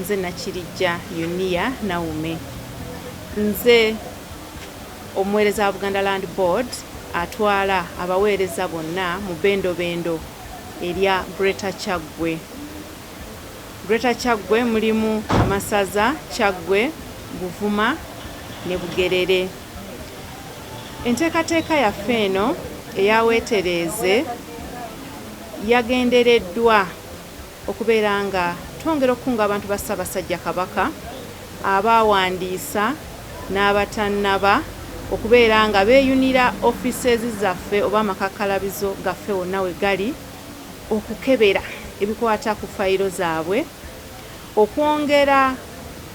Nze Nakirijja Yunia Naume. Nze omuweereza wa Buganda Land Board atwala abaweereza bonna mu bendobendo erya Greater Kyaggwe. Greater Kyaggwe mulimu amasaza Kyaggwe, Buvuma ne Bugerere. Enteekateeka yaffe eno eya Weetereeze yagendereddwa okubeera nga twongera okukunga abantu ba Ssaabasajja Kabaka abaawandiisa n'abatannaba okubeera nga beeyunira offices zaffe oba amakakkalabizo gaffe wonna we gali okukebera ebikwata ku fayiro zaabwe, okwongera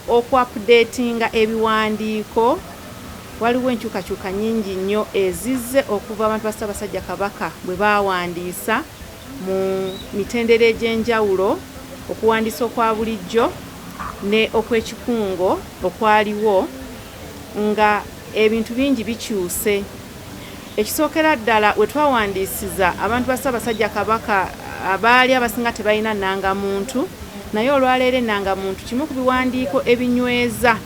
okuapudeetinga ebiwandiiko. Waliwo enkyukakyuka nnyingi nnyo ezizze okuva abantu ba Ssaabasajja Kabaka bwe baawandiisa mu mitendera egy'enjawulo, okuwandiisa okwa bulijjo ne okw'ekikungo okwaliwo nga ebintu bingi bikyuse. Ekisookera ddala we twawandiisiza abantu ba Ssaabasajja Kabaka baali abasinga tebalina nnangamuntu naye olwaleero ennangamuntu kimu ku biwandiiko ebinyweza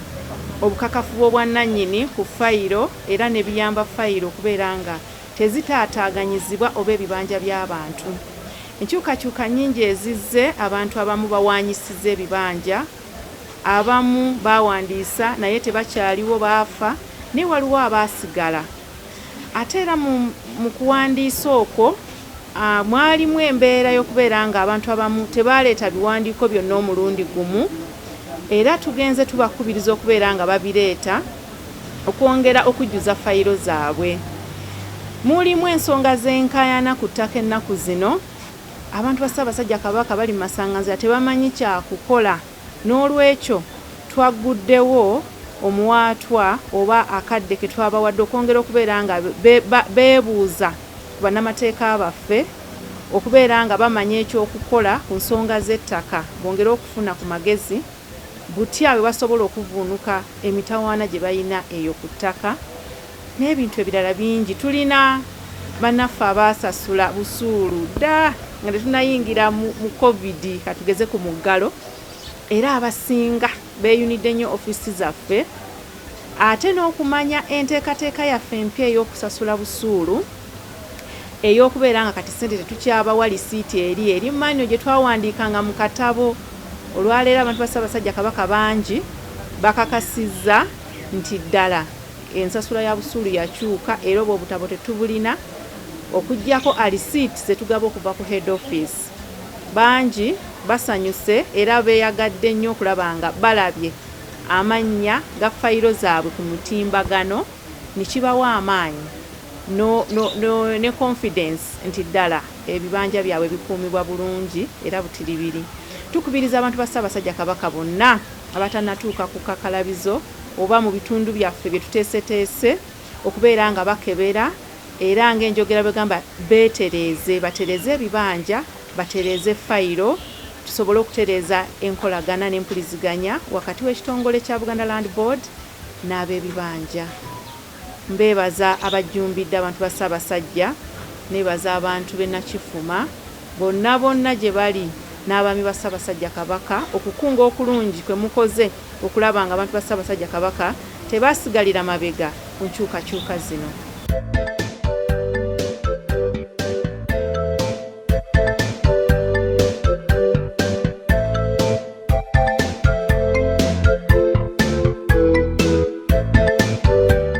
obukakafu bw'obwannannyini ku fayiro era ne biyamba fayiro okubeera nga tezitaataaganyizibwa oba ebibanja by'abantu. Enkyukakyuka nnyingi ezizze, abantu abamu bawaanyisizza ebibanja, abamu baawandiisa naye tebakyaliwo baafa naye waliwo abaasigala. Ate era mu kuwandiisa okwo mwalimu embeera y'okubeera ng'abantu abamu tebaaleeta biwandiiko byonna omulundi gumu era tugenze tubakubiriza okubeera nga babireeta okwongera okujjuza fayiro zaabwe. Mulimu ensonga z'enkaayana ku ttaka ennaku zino. Abantu ba Ssaabasajja Kabaka bali mu masanganzira tebamanyi kya kukola n'olwekyo twagguddewo omuwaatwa oba akadde ke twabawadde okwongera okubeera nga beebuuza ku bannamateeka baffe okubeera nga bamanya eky'okukola ku nsonga z'ettaka bongere okufuna ku magezi butya bwe basobola okuvvuunuka emitawaana gye balina eyo ku ttaka n'ebintu ebirala bingi. Tulina bannaffe abaasasula busuulu dda nga tetunnayingira mu Covid katugeze ku muggalo era abasinga beeyunidde nnyo ofiisi zaffe ate n'okumanya enteekateeka yaffe empya ey'okusasula busuulu ey'okubeera nga kati ssente tetukyabawa lisiiti eri eri manual gye twawandiikanga mu katabo. Olwaleero abantu ba Ssaabasajja Kabaka bangi bakakasizza nti ddala ensasula ya busuulu yakyuka era obwo obutabo tetubulina okuggyako alisiiti ze tugaba okuva ku head office. Bangi basanyuse era beeyagadde nnyo okulaba nga balabye amannya ga fayiro zaabwe ku mutimbagano ne kibawa amaanyi no, no, no, ne confidence nti ddala ebibanja byabwe bikuumibwa bulungi era butiribiri. Tukubiriza abantu ba Ssaabasajja Kabaka bonna abatannatuuka ku kakalabizo oba mu bitundu byaffe bye tuteeseteese okubeera nga bakebera era ng'enjogera bwegamba beetereeze, batereeze ebibanja, batereeze fayiro tusobole okutereeza enkolagana n'empuliziganya wakati w'ekitongole kya Buganda Land Board n'ab'ebibanja. Mbeebaza abajjumbidde abantu ba Ssaabasajja, neebaza abantu b'e Nakifuma bonna bonna gye bali n'abaami ba Ssaabasajja Kabaka okukunga okulungi kwe mukoze okulaba nga abantu ba Ssaabasajja Kabaka tebasigalira mabega ku nkyukakyuka zino.